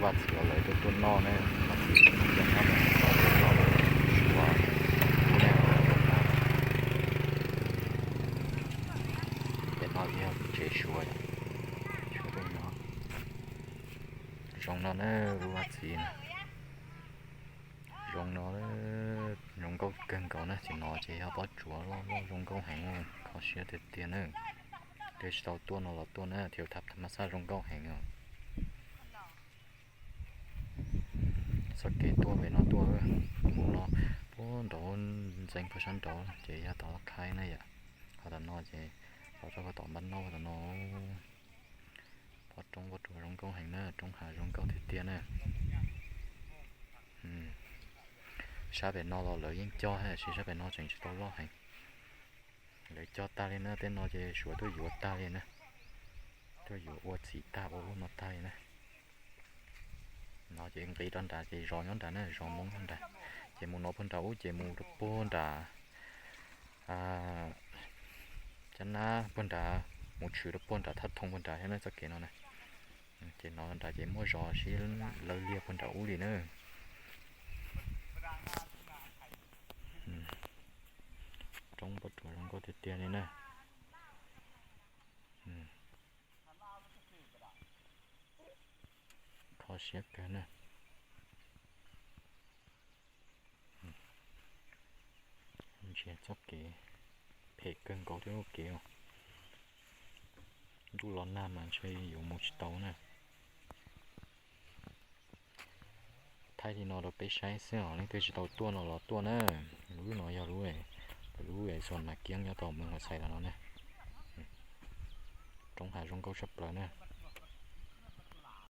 Vaj txiv lawv tuaj tuaj noj ne, vaj txiv tuaj noj ne, los tuaj noj lawm, Suav, Suav, ces no yog tsev Suav, Suav tuaj noj. Zoo no na, lub vaj txiv na. Zoo no, zoo nkauj kawg nkaus na, ces no ces yog pob tsuas loj loj zoo nkauj heev, kho siab tiag tiag na. Leej twg tsis tau tuaj no los tuaj na, thiab thab thab mas xaj zoo nkauj heev os. Txoj kev tuaj pem no tuaj, mus no puag nraud, ntxeev puag sab nraud ces yog tom Khaib na yom. Ho tom no ces los rau tom Npab Nauj tom no. Pom roob pob tsuas zoo nkauj heev na, roob hav zoo nkauj tiag tiag na. Sab pem no los lawv yeej cog, tiam sis sab pem no tseem tsis tau loj heev. Lawv cog tag li na, tej no ces Suav tuaj yuav tag li na, tuaj yuav ua txiv tag ua ub no tag li na. No ces nqis rau nrad ces zos nyob nrad na, zos Hmoob nyob nrad. Ces mus no puag nrad ub ces mus rau puag nrad Cab Nab puag nrad, mus tshwm rau puag nrad Thaj Thoo puag nrad thiab na, txoj kev no na. Ces no nrad ces muaj zos sib law liag puag nrad ub li na. Roob pob tsuas zoo nkauj tiag tiag li na. Kho siab kawg na. Ntsia txoj kev, phem kawg nkaus thiab lub kev os. Ntuj los nag mas ntshe yuav mus tsis tau na. Thaij li no rau peb saib xwb os, leej twg tsis tau tuaj no los tuaj na. Lub no yog lub, lub zos Nas Kiab nyob tom Moos Huam Xais tom no na. Roob hav zoo nkauj tshaj plaws na.